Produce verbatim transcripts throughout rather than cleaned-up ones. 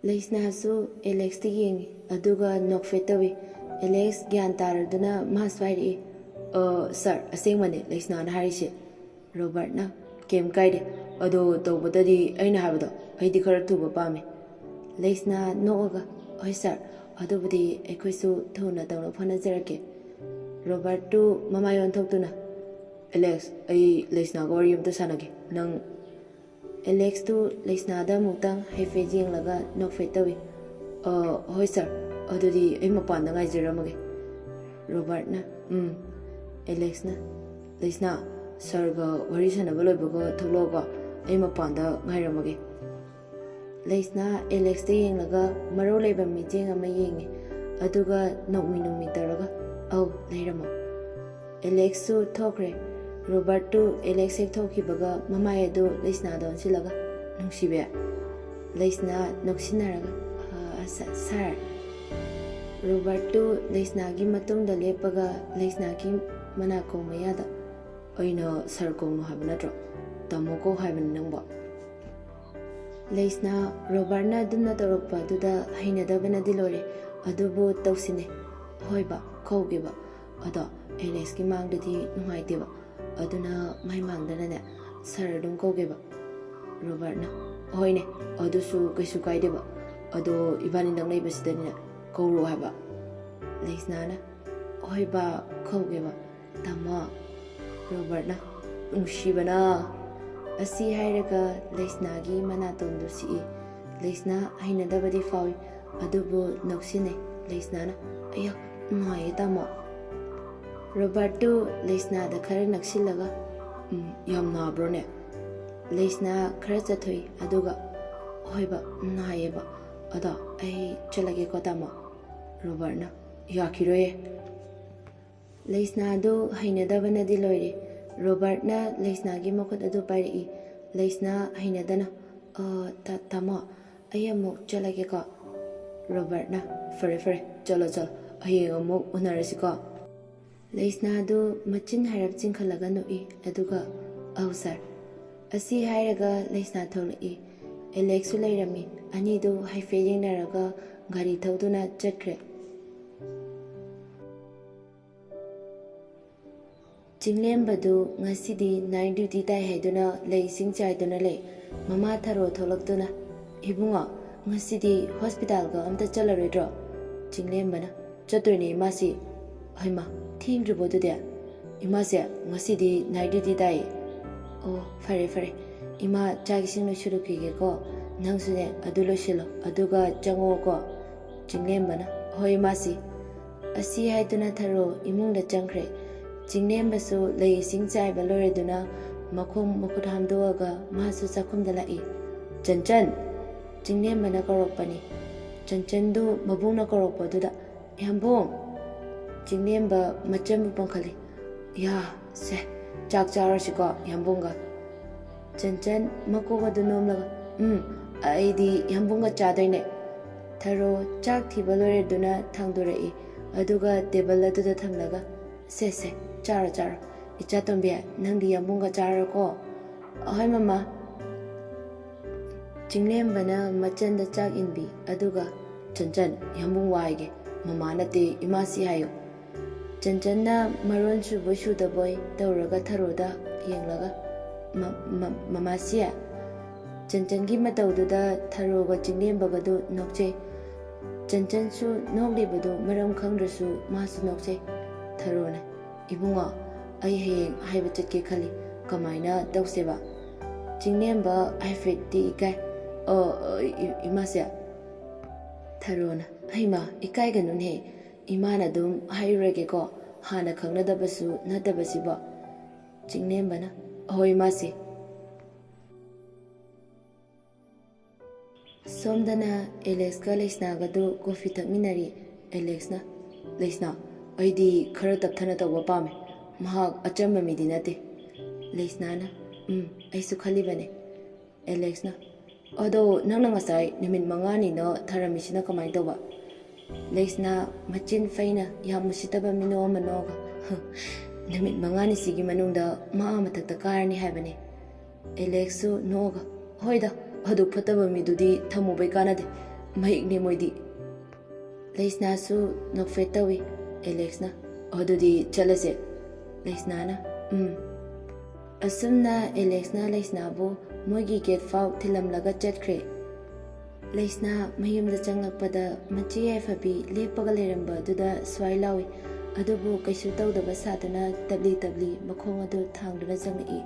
ꯂꯩꯁꯅꯥꯁꯨ ꯑꯦꯂꯦꯛꯁꯇ ꯌꯦꯡꯉꯤ, ꯑꯗꯨꯒ ꯅꯣꯛꯐꯦꯠ ꯇꯧꯏ꯫ ꯑꯦꯂꯦꯛꯁ ꯒ꯭ꯌꯥꯟ ꯇꯥꯔꯗꯨꯅ ꯃꯥꯁꯨ ꯍꯥꯏꯔꯛꯏ, "ꯑ, ꯁꯥꯔ, ꯑꯁꯦꯡꯕꯅꯦ ꯂꯩꯁꯅꯥꯅ ꯍꯥꯏꯔꯤꯁꯦ꯫" ꯔꯣꯕꯥꯔꯠꯅ, "ꯀꯩꯝ ꯀꯥꯏꯗꯦ, ꯑꯗꯣ ꯇꯧꯕꯇꯗꯤ ꯑꯩꯅ ꯍꯥꯏꯕꯗꯣ ꯑꯩꯗꯤ ꯈꯔ ꯊꯨꯕ ꯄꯥꯝꯃꯤ꯫" ꯂꯩꯁꯅꯥ ꯅꯣꯛꯑꯒ, "ꯍꯣꯏ ꯁꯥꯔ, ꯑꯗꯨꯕꯨꯗꯤ ꯑꯩꯈꯣꯏꯁꯨ ꯊꯨꯅ ꯇꯧꯅꯕ ꯍꯣꯠꯅꯖꯔꯛꯀꯦ꯫" ꯔꯣꯕꯥꯔꯠꯇꯨ ꯃꯃꯥꯏ ꯑꯣꯟꯊꯣꯛꯇꯨꯅ, "ꯑꯦꯂꯦꯛꯁ, ꯑꯩ ꯂꯩꯁꯅꯥꯒ ꯋꯥꯔꯤ ꯑꯝꯇ ꯁꯥꯟꯅꯒꯦ, ꯅꯪ꯫" ꯑꯦꯂꯦꯛꯁꯇꯨ ꯂꯩꯁꯅꯥꯗ ꯑꯃꯨꯛꯇꯪ ꯍꯥꯏꯐꯦꯠ ꯌꯦꯡꯂꯒ ꯅꯣꯛꯐꯦꯠ ꯇꯧꯏ꯫ "ꯑ, ꯍꯣꯏ ꯁꯥꯔ, ꯑꯗꯨꯗꯤ ꯑꯩ ꯃꯄꯥꯟꯗ ꯉꯥꯏꯖꯔꯝꯃꯒꯦ꯫" ꯔꯣꯕꯥꯔꯠꯅ, "ꯎꯝ꯫" ꯑꯦꯂꯦꯛꯁꯅ, "ꯂꯩꯁꯅꯥ, ꯁꯥꯔꯒ ꯋꯥꯔꯤ ꯁꯥꯟꯅꯕ ꯂꯣꯏꯕꯒ ꯊꯣꯛꯂꯛꯑꯣꯀꯣ, ꯑꯩ ꯃꯄꯥꯟꯗ ꯉꯥꯏꯔꯝꯃꯒꯦ꯫" ꯂꯩꯁꯅꯥ ꯑꯦꯂꯦꯛꯁꯇ ꯌꯦꯡꯂꯒ ꯃꯔꯧ ꯂꯩꯕ ꯃꯤꯠꯌꯦꯡ ꯑꯃ ꯌꯦꯡꯉꯤ, ꯑꯗꯨꯒ ꯅꯣꯛꯃꯤ ꯅꯣꯛꯃꯤ ꯇꯧꯔꯒ, "ꯑꯧ, ꯂꯩꯔꯝꯃꯣ꯫" ꯑꯦꯂꯦꯛꯁꯁꯨ ꯊꯣꯛꯈ꯭ꯔꯦ꯫ ꯔꯣꯕꯥꯔꯠꯇꯨ ꯑꯦꯂꯦꯛꯁ ꯍꯦꯛ ꯊꯣꯛꯈꯤꯕꯒ ꯃꯃꯥꯏ ꯑꯗꯨ ꯂꯩꯁꯅꯥꯗ ꯑꯣꯟꯁꯤꯜꯂꯒ, "ꯅꯨꯡꯁꯤꯕꯤ꯫" ꯂꯩꯁꯅꯥ ꯅꯣꯛꯁꯤꯟꯅꯔꯒ, "ꯑ, ꯁ-, ꯁꯥꯔ꯫" ꯔꯣꯕꯥꯔꯠꯇꯨ ꯂꯩꯁꯅꯥꯒꯤ ꯃꯇꯨꯡꯗ ꯂꯦꯞꯄꯒ ꯂꯩꯁꯅꯥꯒꯤ ꯃꯅꯥꯀꯣꯡ ꯃꯌꯥꯗ, "ꯑꯩꯅ ꯁꯥꯔ ꯀꯧꯅꯨ ꯍꯥꯏꯕ ꯅꯠꯇ꯭ꯔꯣ? ꯇꯥꯃꯣ ꯀꯧ ꯍꯥꯏꯕꯅꯤ ꯅꯪꯕꯣ꯫" ꯂꯩꯁꯅꯥ ꯔꯣꯕꯥꯔꯠꯅ ꯑꯗꯨꯝꯅ ꯇꯧꯔꯛꯄ ꯑꯗꯨꯗ ꯍꯩꯅꯗꯕꯅꯗꯤ ꯂꯣꯏꯔꯦ, ꯑꯗꯨꯕꯨ ꯇꯧꯁꯤꯟꯅꯩ꯫ "ꯍꯣꯏꯕ, ꯀꯧꯒꯦꯕ꯫ ꯑꯗꯣ ꯑꯦꯂꯦꯛꯁꯀꯤ ꯃꯥꯡꯗꯗꯤ ꯅꯨꯡꯉꯥꯏꯇꯦꯕ, ꯑꯗꯨꯅ ꯃꯥꯏ ꯃꯥꯡꯗꯅꯅꯦ ꯁꯥꯔ ꯑꯗꯨꯝ ꯀꯧꯒꯦꯕ꯫" ꯔꯣꯕꯥꯔꯠꯅ, "ꯍꯣꯏꯅꯦ, ꯑꯗꯨꯁꯨ ꯀꯩꯁꯨ ꯀꯥꯏꯗꯦꯕ꯫ ꯑꯗꯣ ꯏꯕꯥꯅꯤꯗꯪ ꯂꯩꯕꯁꯤꯗꯅꯤꯅꯦ ꯀꯧꯔꯣ ꯍꯥꯏꯕ꯫" ꯂꯩꯁꯅꯥꯅ, "ꯍꯣꯏꯕ, ꯀꯧꯒꯦꯕ, ꯇꯥꯃꯣ꯫" ꯔꯣꯕꯥꯔꯠꯅ, "ꯅꯨꯡꯁꯤꯕꯅ꯫" ꯑꯁꯤ ꯍꯥꯏꯔꯒ ꯂꯩꯁꯅꯥꯒꯤ ꯃꯅꯥꯇꯣꯟꯗꯨ ꯁꯤꯛꯏ꯫ ꯂꯩꯁꯅꯥ ꯍꯩꯅꯗꯕꯗꯤ ꯐꯥꯎꯏ, ꯑꯗꯨꯕꯨ ꯅꯣꯛꯁꯤꯟꯅꯩ꯫ ꯂꯩꯁꯅꯥꯅ, "ꯑꯌꯥ, ꯅꯥꯏꯌꯦ ꯇꯥꯃꯣ꯫" ꯔꯣꯕꯥꯔꯠꯇꯨ ꯂꯩꯁꯅꯥꯗ ꯈꯔ ꯅꯛꯁꯤꯜꯂꯒ, "ꯎꯝ, ꯌꯥꯝ ꯅꯥꯕ꯭ꯔꯣꯅꯦ?" ꯂꯩꯁꯅꯥ ꯈꯔ ꯆꯠꯊꯣꯛꯏ, ꯑꯗꯨꯒ, "ꯍꯣꯏꯕ, ꯅꯥꯏꯌꯦꯕ꯫ ꯑꯗꯣ ꯑꯩ ꯆꯠꯂꯒꯦꯀꯣ ꯇꯥꯃꯣ꯫" ꯔꯣꯕꯥꯔꯠꯅ, "ꯌꯥꯈꯤꯔꯣꯏꯌꯦ꯫" ꯂꯩꯁꯅꯥꯗꯨ ꯍꯩꯅꯗꯕꯅꯗꯤ ꯂꯣꯏꯔꯦ꯫ ꯔꯣꯕꯥꯔꯠꯅ ꯂꯩꯁꯅꯥꯒꯤ ꯃꯈꯨꯠ ꯑꯗꯨ ꯄꯥꯏꯔꯛꯏ꯫ ꯂꯩꯁꯅꯥ ꯍꯩꯅꯗꯅ, "ꯑ, ꯇꯥ-, ꯇꯥꯃꯣ, ꯑꯩ ꯑꯃꯨꯛ ꯆꯠꯂꯒꯦꯀꯣ꯫" ꯔꯣꯕꯥꯔꯠꯅ, "ꯐꯔꯦ, ꯐꯔꯦ, ꯆꯠꯂꯣ, ꯆꯠꯂꯣ꯫ ꯍꯌꯦꯡ ꯑꯃꯨꯛ ꯎꯅꯔꯁꯤꯀꯣ꯫" ꯂꯩꯁꯅꯥꯗꯨ ꯃꯆꯤꯟ ꯍꯥꯏꯔꯞ ꯆꯤꯡꯈꯠꯂꯒ ꯅꯣꯛꯏ, ꯑꯗꯨꯒ, "ꯑꯧ, ꯁꯥꯔ꯫" ꯑꯁꯤ ꯍꯥꯏꯔꯒ ꯂꯩꯁꯅꯥ ꯊꯣꯛꯂꯛꯏ꯫ ꯑꯦꯂꯦꯛꯁꯁꯨ ꯂꯩꯔꯝꯃꯤ꯫ ꯑꯅꯤꯗꯨ ꯍꯥꯏꯐꯦꯠ ꯌꯦꯡꯅꯔꯒ ꯒꯥꯔꯤ ꯊꯧꯗꯨꯅ ꯆꯠꯈ꯭ꯔꯦ꯫ ꯆꯤꯡꯂꯦꯝꯕꯗꯨ ꯉꯁꯤꯗꯤ ꯅꯥꯏꯠ ꯗ꯭ꯌꯨꯇꯤ ꯇꯥꯏ ꯍꯥꯏꯗꯨꯅ ꯂꯩ ꯏꯁꯤꯡ ꯆꯥꯏꯗꯨꯅ ꯂꯩ꯫ ꯃꯃꯥ ꯊꯔꯣ ꯊꯣꯛꯂꯛꯇꯨꯅ, "ꯏꯕꯨꯡꯉꯣ, ꯉꯁꯤꯗꯤ ꯍꯣꯁꯄꯤꯇꯥꯜꯒ ꯑꯝꯇ ꯆꯠꯂꯔꯣꯏꯗ꯭ꯔꯣ?" ꯆꯤꯡꯂꯦꯝꯕꯅ, "ꯆꯠꯇꯣꯏꯅꯦ ꯏꯃꯥꯁꯤ꯫" "ꯍꯩꯃꯥ, ꯊꯦꯡꯗ꯭ꯔꯤꯕꯣ ꯑꯗꯨꯗꯤ?" "ꯏꯃꯥꯁꯦ ꯉꯁꯤꯗꯤ ꯅꯥꯏꯠ ꯗ꯭ꯌꯨꯇꯤ ꯇꯥꯏ꯫" "ꯑꯣ, ꯐꯔꯦ ꯐꯔꯦ, ꯏꯃꯥ ꯆꯥꯛ ꯏꯁꯤꯡ ꯂꯣꯏꯁꯤꯜꯂꯨꯈꯤꯒꯦꯀꯣ꯫ ꯅꯪꯁꯨꯅꯦ ꯑꯗꯨ ꯂꯣꯏꯁꯤꯜꯂꯣ, ꯑꯗꯨꯒ ꯆꯪꯉꯣꯀꯣ꯫" ꯆꯤꯡꯂꯦꯝꯕꯅ, "ꯍꯣꯏ ꯏꯃꯥꯁꯤ꯫" ꯑꯁꯤ ꯍꯥꯏꯗꯨꯅ ꯊꯔꯣ ꯏꯃꯨꯡꯗ ꯆꯪꯈ꯭ꯔꯦ꯫ ꯆꯤꯡꯂꯦꯝꯕꯁꯨ ꯂꯩ ꯏꯁꯤꯡ ꯆꯥꯏꯕ ꯂꯣꯏꯔꯗꯨꯅ ꯃꯈꯣꯡ ꯃꯈꯨꯠ ꯍꯥꯝꯗꯣꯛꯑꯒ ꯃꯥꯁꯨ ꯆꯥꯛꯈꯨꯝꯗ ꯂꯥꯛꯏ꯫ "ꯆꯟꯆꯟ!" ꯆꯤꯡꯂꯦꯝꯕꯅ ꯀꯧꯔꯛꯄꯅꯤ꯫ ꯆꯟꯆꯟꯗꯨ ꯃꯕꯨꯡꯅ ꯀꯧꯔꯛꯄꯗꯨꯗ, "ꯌꯥꯝꯕꯨꯡ!" ꯆꯤꯡꯂꯦꯝꯕ ꯃꯆꯟꯕꯨ ꯄꯥꯡꯈꯠꯂꯤ꯫ "ꯌꯥ, ꯁꯦ, ꯆꯥꯛ ꯆꯥꯔꯁꯤꯀꯣ ꯌꯥꯝꯕꯨꯡꯒ꯫" ꯆꯟꯆꯟ ꯃꯀꯣꯛ ꯑꯗꯨ ꯅꯣꯝꯂꯒ, "ꯎꯝ, ꯑꯩꯗꯤ ꯌꯥꯝꯕꯨꯡꯒ ꯆꯥꯗꯣꯏꯅꯦ꯫" ꯊꯔꯣ ꯆꯥꯛ ꯊꯤꯕ ꯂꯣꯏꯔꯗꯨꯅ ꯊꯥꯡꯗꯣꯔꯛꯏ꯫ ꯑꯗꯨꯒ ꯇꯦꯕꯜ ꯑꯗꯨꯗ ꯊꯝꯂꯒ, "ꯁꯦ ꯁꯦ, ꯆꯥꯔꯣ ꯆꯥꯔꯣ꯫ ꯏꯆꯥ ꯇꯣꯝꯕꯤ, ꯅꯪꯗꯤ ꯌꯥꯝꯕꯨꯡꯒ ꯆꯥꯔꯣꯀꯣ꯫" "ꯑꯍꯣꯏ ꯃꯃꯥ꯫" ꯆꯤꯡꯂꯦꯝꯕꯅ ꯃꯆꯟꯗ ꯆꯥꯛ ꯏꯟꯕꯤ꯫ ꯑꯗꯨꯒ, "ꯆꯟꯆꯟ, ꯌꯥꯝꯕꯨꯡ ꯋꯥꯏꯒꯦ, ꯃꯃꯥ ꯅꯠꯇꯦ ꯏꯃꯥꯁꯤ ꯍꯥꯏꯌꯨ꯫" ꯆꯟꯆꯟꯅ ꯃꯔꯣꯟ ꯁꯨꯕꯣꯏ ꯁꯨꯗꯕꯣꯏ ꯇꯧꯔꯒ ꯊꯔꯣꯗ ꯌꯦꯡꯂꯒ, "ꯃ-, ꯃ-, ꯃꯃꯥꯁꯤ?" ꯆꯟꯆꯟꯒꯤ ꯃꯇꯧꯗꯨꯗ ꯊꯔꯣꯒ ꯆꯤꯡꯂꯦꯝꯕꯒꯗꯨ ꯅꯣꯛꯆꯩ꯫ ꯆꯟꯆꯟꯁꯨ ꯅꯣꯛꯂꯤꯕꯗꯨ ꯃꯔꯝ ꯈꯪꯗ꯭ꯔꯁꯨ ꯃꯥꯁꯨ ꯅꯣꯛꯆꯩ꯫ ꯊꯔꯣꯅ, "ꯏꯕꯨꯡꯉꯣ, ꯑꯩ ꯍꯌꯦꯡ ꯍꯥꯏꯕ ꯆꯠꯀꯦ ꯈꯜꯂꯤ꯫ ꯀꯃꯥꯏꯅ ꯇꯧꯁꯦꯕ?" ꯆꯤꯡꯂꯦꯝꯕ ꯍꯥꯏꯐꯦꯠꯇꯤ ꯏꯀꯥꯏ꯫ "ꯑ, ꯑ, ꯏ-, ꯏꯃꯥꯁꯦ?" ꯊꯔꯣꯅ, "ꯍꯩꯃꯥ, ꯏꯀꯥꯏꯒꯅꯨꯅꯦ꯫ ꯏꯃꯥꯅ ꯑꯗꯨꯝ ꯍꯥꯏꯔꯨꯔꯒꯦꯀꯣ, ꯍꯥꯟꯅ ꯈꯪꯅꯗꯕꯁꯨ ꯅꯠꯇꯕꯁꯤꯕꯣ꯫" ꯆꯤꯡꯂꯦꯝꯕꯅ, "ꯍꯣꯏ ꯏꯃꯥꯁꯤ꯫" ꯁꯣꯝꯗꯅ ꯑꯦꯂꯦꯛꯁꯀ ꯂꯩꯁꯅꯥꯒꯗꯨ ꯀꯣꯐꯤ ꯊꯛꯃꯤꯟꯅꯔꯤ꯫ ꯑꯦꯂꯦꯛꯁꯅ, "ꯂꯩꯁꯅꯥ, ꯑꯩꯗꯤ ꯈꯔ ꯇꯞꯊꯅ ꯇꯧꯕ ꯄꯥꯝꯃꯦ꯫ ꯃꯍꯥꯛ ꯑꯆꯝꯕ ꯃꯤꯗꯤ ꯅꯠꯇꯦ꯫" ꯂꯩꯁꯅꯥꯅ, "ꯎꯝ, ꯑꯩꯁꯨ ꯈꯜꯂꯤꯕꯅꯦ꯫" ꯑꯦꯂꯦꯛꯁꯅ, "ꯑꯗꯣ ꯅꯪꯅ ꯉꯁꯥꯏ ꯅꯨꯃꯤꯠ ꯃꯉꯥꯅꯤꯅ ꯊꯥꯔꯝꯃꯤꯁꯤꯅ ꯀꯃꯥꯏꯅ ꯇꯧꯕ?" ꯂꯩꯁꯅꯥ ꯃꯆꯤꯟ ꯐꯩꯅ ꯌꯥꯝ ꯎꯁꯤꯠꯇꯕ ꯃꯤꯅꯣꯛ ꯑꯃ ꯅꯣꯛꯑꯒ, "ꯅꯨꯃꯤꯠ ꯃꯉꯥꯅꯤꯁꯤꯒꯤ ꯃꯅꯨꯡꯗ ꯃꯥ ꯑꯥ ꯃꯊꯛꯇ ꯀꯥꯔꯅꯤ ꯍꯥꯏꯕꯅꯦ꯫" ꯑꯦꯂꯦꯛꯁꯁꯨ ꯅꯣꯛꯑꯒ, "ꯍꯣꯏꯗ, ꯑꯗꯨꯛ ꯐꯠꯇꯕ ꯃꯤꯗꯨꯗꯤ ꯊꯝꯃꯨꯕꯩ ꯀꯥꯟꯅꯗꯦ꯫ ꯃꯍꯤꯛꯅꯤ ꯃꯣꯏꯗꯤ꯫ ꯂꯩꯁꯅꯥꯁꯨ ꯅꯣꯛꯐꯦꯠ ꯇꯧꯏ꯫ ꯑꯦꯂꯦꯛꯁꯅ, "ꯑꯗꯨꯗꯤ ꯆꯠꯂꯁꯦ꯫" ꯂꯩꯁꯅꯥꯅ, "ꯎꯝ꯫" ꯑꯁꯨꯝꯅ ꯑꯦꯂꯦꯛꯁꯅ ꯂꯩꯁꯅꯥꯕꯨ ꯃꯣꯏꯒꯤ ꯒꯦꯠ ꯐꯥꯎ ꯊꯤꯜꯂꯝꯂꯒ ꯆꯠꯈ꯭ꯔꯦ꯫ ꯂꯩꯁꯅꯥ ꯃꯌꯨꯝꯗ ꯆꯪꯂꯛꯄꯗ ꯃꯆꯦ ꯌꯥꯏꯐꯕꯤ ꯂꯦꯞꯄꯒ ꯂꯩꯔꯝꯕ ꯑꯗꯨꯗ ꯁ꯭ꯋꯥꯏ ꯂꯥꯎꯏ꯫ ꯑꯗꯨꯕꯨ ꯀꯩꯁꯨ ꯇꯧꯗꯕ ꯁꯥꯗꯨꯅ ꯇꯞꯂꯤ ꯇꯞꯂꯤ ꯃꯈꯣꯡ ꯑꯗꯨ ꯊꯥꯡꯗꯨꯅ ꯆꯪꯂꯛꯏ꯫